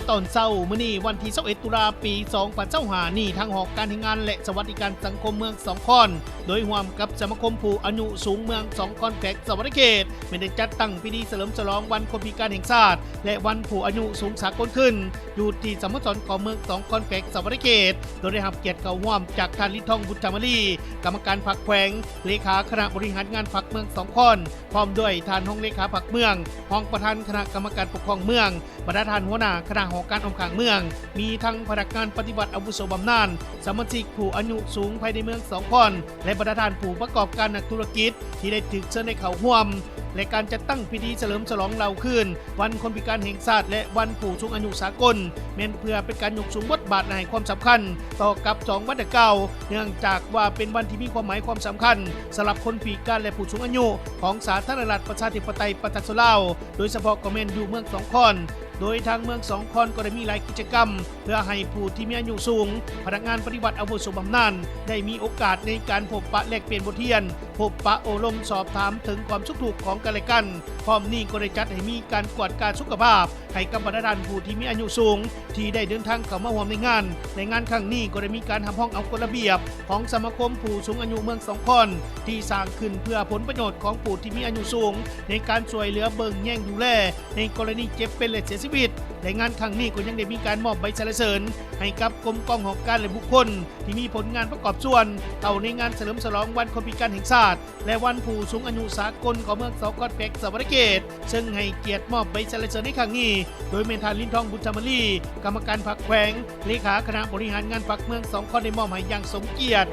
ຕອນເຊົ້າມື້ນີ້ ວັນທີຊາວເອັດ ຕຸລາ ປີສອງພັນຊາວຫ້ານີ້ ທາງຫ້ອງການແຮງງານ ແລະ ສະຫວັດດີການສັງຄົມເມືອງສອງຄອນ ໂດຍຮ່ວມກັບສະມາຄົມຜູ້ອາຍຸສູງເມືອງສອງຄອນ ແຂວງສະຫວັນນະເຂດ ແມ່ນໄດ້ຈັດຕັ້ງພິທີສະເຫຼີມສະຫຼອງວັນຄົນພິການແຫ່ງຊາດ ແລະ ວັນຜູ້ອາຍຸສູງສາກົນຂຶ້ນ ຢູ່ທີ່ສະໂມສອນກອງເມືອງສອງຄອນ ແຂວງສະຫວັນນະເຂດ ໂດຍໄດ້ຮັບກຽດເຂົ້າຮ່ວມຈາກທ່ານ ລິນທອງ ບຸດທະມາລີ ກຳມະການພັກແຂວງ, ເລຂາຄະນະບໍລິຫານງານພັກເມືອງສອງຄອນ, ພ້ອມດ້ວຍທ່ານຮອງເລຂາພັກເມືອງ, ຮອງປະທານຄະນະກຳມະການປົກຄອງເມືອງ, ບັນດາທ່ານຫົວໜ້າຄະນະຫໍການອ້ອມຂ້າງເມືອງ, ມີທັງພະນັກງານປະຕິບັດອາວຸໂສບຳນານ, ສະມາຊິກຜູ້ອາຍຸສູງພາຍໃນເມືອງສອງຄອນ ແລະ ບັນດາທ່ານຜູ້ປະກອບການນັກທຸລະກິດທີ່ໄດ້ຖືກເຊີນໃຫ້ເຂົ້າຮ່ວມ ແລະ ການຈັດຕັ້ງພິທີສະເຫຼີມສະຫຼອງເຫຼົ່າຄືນ ວັນຄົນພິການແຫ່ງຊາດ ແລະ ວັນຜູ້ສູງອາຍຸສາກົນ ແມ່ນເພື່ອເປັນການຍົກສູງບົດບາດ ແລະ ໃຫ້ຄວາມສຳຄັນຕໍ່ກັບສອງວັນດັ່ງກ່າວ ເນື່ອງຈາກວ່າເປັນວັນທີ່ມີຄວາມໝາຍຄວາມສຳຄັນສຳລັບຄົນພິການ ແລະ ຜູ້ສູງອາຍຸຂອງສາທາລະນະລັດ ປະຊາທິປະໄຕ ປະຊາຊົນລາວ ໂດຍສະເພາະກໍແມ່ນຢູ່ເມືອງສອງຄອນ. ໂດຍທາງເມືອງສອງຄອນກໍໄດ້ມີຫຼາຍກິດຈະກຳ ເພື່ອໃຫ້ຜູ້ທີ່ມີອາຍຸສູງ, ພະນັກງານປະຕິບັດອາວຸໂສບຳນານ ໄດ້ມີໂອກາດໃນການພົບປະແລກປ່ຽນບົດຮຽນ, ພົບປະໂອ້ລົມສອບຖາມເຖິງຄວາມສຸກທຸກຂອງກັນແລະກັນ. ພ້ອມນີ້ກໍໄດ້ຈັດໃຫ້ມີການກວດກາສຸຂະພາບໃຫ້ກັບບັນດາທ່ານຜູ້ທີ່ມີອາຍຸສູງ ທີ່ໄດ້ເດີນທາງເຂົ້າມາຮ່ວມໃນງານ. ໃນງານຄັ້ງນີ້ກໍໄດ້ມີການຮັບຮອງເອົາກົດລະບຽບຂອງສະມາຄົມຜູ້ສູງອາຍຸເມືອງສອງຄອນ ທີ່ສ້າງຂຶ້ນເພື່ອຜົນປະໂຫຍດຂອງຜູ້ທີ່ມີອາຍຸສູງ ໃນການຊ່ວຍເຫຼືອເບິ່ງແຍງດູແລ ໃນກໍລະນີເຈັບເປັນ ແລະ ເສຍຊີວິດ ແລະ ງານຄັ້ງນີ້ກໍຍັງໄດ້ມີການມອບໃບສັນລະເສີນໃຫ້ກັບກົມກອງຫ້ອງການ ແລະ ບຸກຄົນທີ່ມີຜົນງານປະກອບສ່ວນເຂົ້າໃນງານສະເຫຼີມສະຫຼອງວັນຄົນພິການແຫ່ງຊາດ ແລະ ວັນຜູ້ສູງອາຍຸສາກົນຂອງເມືອງສອງຄອນ ແຂວງສະຫວັນນະເຂດ ເຊິ່ງໃຫ້ກຽດມອບໃບສັນລະເສີນໃນຄັ້ງນີ້ ໂດຍແມ່ນທ່ານ ລິນທອງ ບຸດທະມາລີ ກຳມະການພັກແຂວງ, ເລຂາຄະນະບໍລິຫານງານພັກເມືອງສອງຄອນ ໄດ້ມອບໃຫ້ຢ່າງສົມກຽດ.